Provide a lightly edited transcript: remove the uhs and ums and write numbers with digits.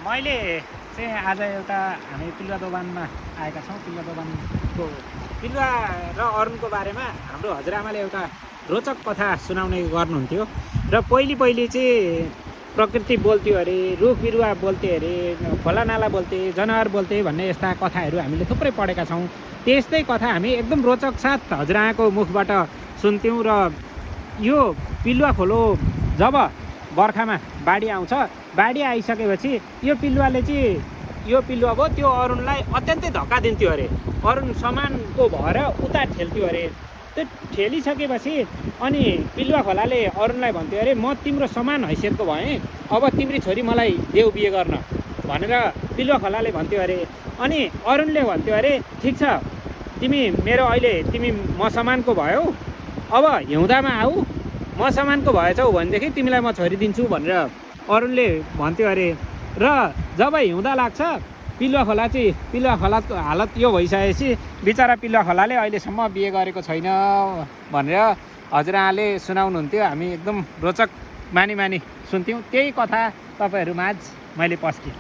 मैले चाहिँ आज एउटा हामी पिलुवा दोभानमा आएका छौँ। पिलुवा दोभानको पिलुवा र अरुणको बारेमा हाम्रो हजुरआमाले एउटा रोचक कथा सुनाउने गर्नुहुन्थ्यो। र पहिले चाहिँ प्रकृति बोल्थ्यो अरे, रुख बिरुवा बोल्थे अरे, खोला नाला बोल्थे, जनावर बोल्थे भन्ने यस्ता कथाहरू हामीले थुप्रै पढेका छौँ। त्यस्तै कथा हामी एकदम रोचक साथ हजुरआमाको मुखबाट सुन्थ्यौँ। र यो पिलुवा खोलो जब बर्खामा बाढी आउँछ, बाढी आइसकेपछि यो पिलुवाले चाहिँ यो पिलुवा भयो त्यो अरुणलाई अत्यन्तै धक्का दिन्थ्यो अरे। अरुण समानको भएर उता ठेल्थ्यो अरे। त्यो ठेलिसकेपछि अनि पिलुवा खोलाले अरुणलाई भन्थ्यो अरे, म तिम्रो समान हैसियतको भएँ, अब तिम्री छोरी मलाई देऊ बिहे गर्न भनेर पिलुवा खोलाले भन्थ्यो अरे। अनि अरुणले भन्थ्यो अरे, ठिक छ, तिमी मेरो अहिले तिमी म समानको भयौ, अब हिउँदामा आऊ, म समानको भएछौ भनेदेखि तिमीलाई म छोरी दिन्छु भनेर अरुणले भन्थ्यो अरे। र जब हिउँदा लाग्छ पिलुवा खोलाको हालत यो भइसकेपछि बिचरा पिलुवा खोलाले अहिलेसम्म बिहे गरेको छैन भनेर हजुरआमाले सुनाउनुहुन्थ्यो। हामी एकदम रोचक मानी सुन्थ्यौँ। त्यही कथा तपाईँहरूमाझ मैले पस्केँ।